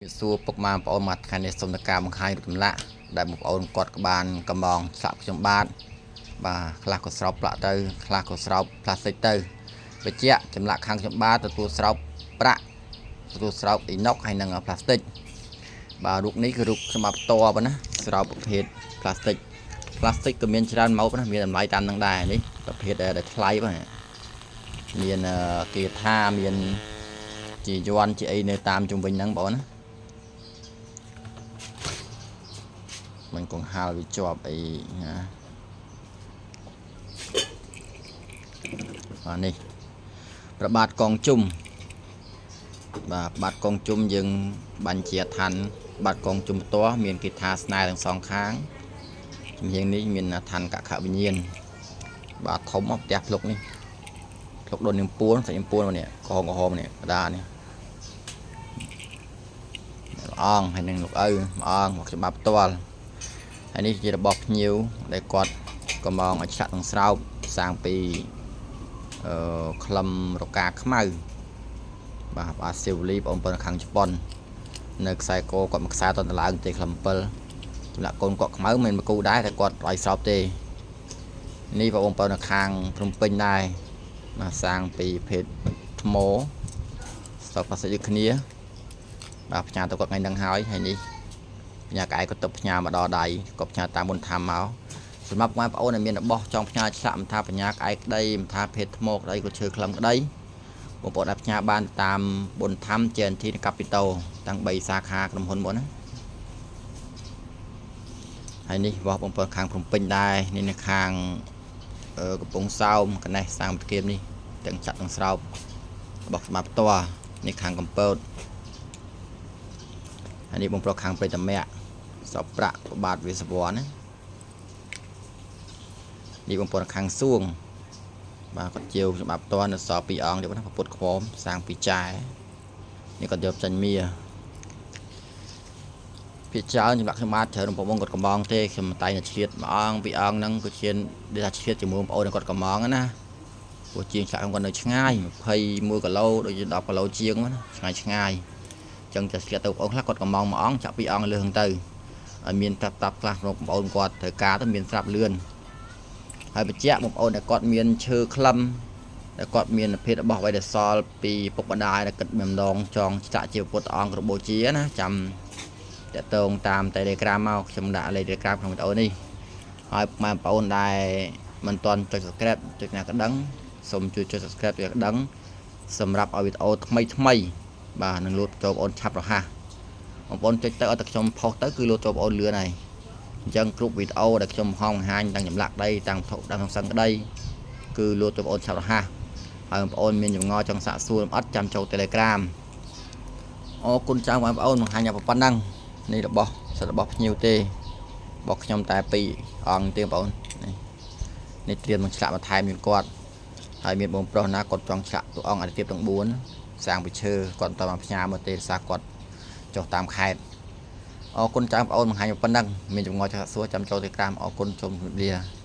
សួរពុកម៉ែបងប្អូនមកថ្ងៃនេះសូមតការបង្ហាញរូបចម្លាក់ដែលបងប្អូនគាត់ក្បានកំងឆ្លាក់ខ្ញុំបាទបាទខ្លះក៏ស្រោបប្រាក់ទៅខ្លះក៏ស្រោបផ្លាស្ទិកទៅបញ្ជាក់ចម្លាក់ខាងខ្ញុំបាទទទួលស្រោបប្រាក់ទទួលស្រោបអ៊ីណុកហើយនិងផ្លាស្ទិកបាទរូបនេះគឺរូបខ្ញុំបាទផ្ទាល់ប៉ុណ្ណាស្រោបប្រភេទផ្លាស្ទិកផ្លាស្ទិកក៏មានច្រើនម៉ោបណាមានតម្លៃតាមនឹងដែរនេះប្រភេទដែលថ្លៃបាទមានគេថាមានជាយ័ន្តជាអីនៅតាមជុំវិញហ្នឹងបងណា មិនកង្ហាលវាជាប់អីណាបាទនេះប្របាទកងជុំបាទបាត់កងជុំយើងបាញ់ជាឋានបាត់កងជុំផ្ទាល់មានគេថាស្នេហ៍ទាំងសងខាងជំនាញនេះមានឋានកខវិញ្ញាណបាទធំមកផ្ទះភ្លុកនេះភ្លុកដូចនឹងពួនសាច់នឹងពួននេះក្រហមក្រហមនេះបដានេះល្អងហើយនឹងលោកឪម្អងមកច្បាប់ផ្ទាល់ហើយនេះជារបស់ភ្ញៀវដែលគាត់កំងឲ្យឆ្លាក់ទាំងស្រោបសាងពីអឺក្លឹមរកាខ្មៅបាទបាទសេវលីបងប្អូនខាងជប៉ុននៅខ្សែកគាត់មួយខ្សែតតឡើងទេក្លឹម7ចម្លាក់កូនគាត់ខ្មៅមិនមកគូដែរតែគាត់ឲ្យស្រោបទេនេះបងប្អូននៅខាងភ្នំពេញដែរបាទសាងពីភេទថ្មស្តុកផ្លាស្ទិកដូចគ្នាបាទផ្ញើទៅគាត់ថ្ងៃហ្នឹងហើយហើយនេះផ្ញើក្អែកគាត់ទៅផ្ញើមកដល់ដៃគាត់ផ្ញើតាមមុនថាមកសម្រាប់បងប្អូនដែលមានរបស់ចង់ផ្ញើឆ្លាក់មិនថាបញ្ញាក្អែកក្តីមិនថាភេទថ្មក្តីក៏ឈើក្លឹមក្តីបងប្អូនអាចផ្ញើបានតាមប៊ុនថាំ JNT និង Capital ទាំង3សាខាក្រុមហ៊ុនបងណាហើយនេះរបស់បងប្អូនខាងភ្នំពេញដែរនេះនៅខាងកំពង់សោមកណេះសាងមគៀមនេះទាំងចាក់ទាំងស្រោបរបស់ស្មាផ្ទាល់នេះខាងកំពតហើយនេះបងប្រុសខាងព្រៃតមៈសពប្រាក់ប្របាទវាសវណ្ណណានេះបងប្អូនខាងសួងបាទគាត់ជាវច្បាប់ផ្ទាល់នៅសល់2អង្គទៀតណាពុទ្ធខ្វមសាងពីចែនេះគាត់យកចាញ់មាភាគច្រើនសម្រាប់ខ្ញុំបាទច្រើនបងប្អូនគាត់កំងទេខ្ញុំតែងតែឆ្លៀតមួយអង្គពីរអង្គហ្នឹងគឺជាដូចថាឆ្លៀតជាមួយបងប្អូនគាត់កំងណាព្រោះជាងឆ្លាក់ខ្ញុំគាត់នៅឆ្ងាយ21គីឡូដូចជា10គីឡូជាងណាឆ្ងាយឆ្ងាយអញ្ចឹងតែឆ្លៀតទៅបងប្អូនខ្លះគាត់កំងមួយអង្គចាក់ពីរអង្គលើហ្នឹងទៅឲ្យមានតាប់តាប់ខ្លះបងប្អូនគាត់ត្រូវការទៅមានស្រាប់លឿនហើយបញ្ជាក់បងប្អូនដែលគាត់មានឈើក្លឹមដែលគាត់មានភេទរបស់អ្វីដែលសល់ពីពុកម្ដាយដែលគិតម្ដងចងឆ្លាក់ជាពុទ្ធអង្គរបូជាណាចាំតកតងតាម Telegram មកខ្ញុំដាក់លេខ Telegram ក្នុងវីដេអូនេះហើយបងប្អូនដែលមិនទាន់ចុច Subscribe ចុចណាកដឹងសូមជួយចុច Subscribe ចុចកដឹងសម្រាប់ឲ្យវីដេអូថ្មីថ្មីបាទនឹងលោតចូលបងប្អូនឆាប់រហ័សបងប្អូនចុចទៅឲ្យតែខ្ញុំផុសទៅគឺលោតចូលបងប្អូនលឿនហើយអញ្ចឹងគ្រប់វីដេអូដែលខ្ញុំហងបង្ហាញតាំងចម្លាក់ក្តីតាំងធុតាំងសឹងក្តីគឺលោតចូលបងប្អូនឆាប់រហ័សហើយបងប្អូនមានចម្ងល់ចង់សាកសួរអត់ចាំចូល Telegram អរគុណច្រើនបងប្អូនបង្ហាញប៉ុណ្ណឹងនេះរបស់សិតរបស់ភ្ញៀវទេរបស់ខ្ញុំតែ2អង្គទេបងប្អូននេះនេះត្រៀមនឹងឆ្លាក់បន្ថែមមានគាត់ហើយមានបងប្រុសណាគាត់ចង់ឆ្លាក់តួអង្គអាទិទេពទាំង4សាងពីឈើគាត់តបានផ្ញើមកទេសារគាត់ចុះតាមខេត្តអរគុណច្រើនបងប្អូនបង្ហាញប៉ុណ្ណឹងមានចម្ងល់ចង់សាកសួរចាំចូល Telegram អរគុណសូមជម្រាបលា។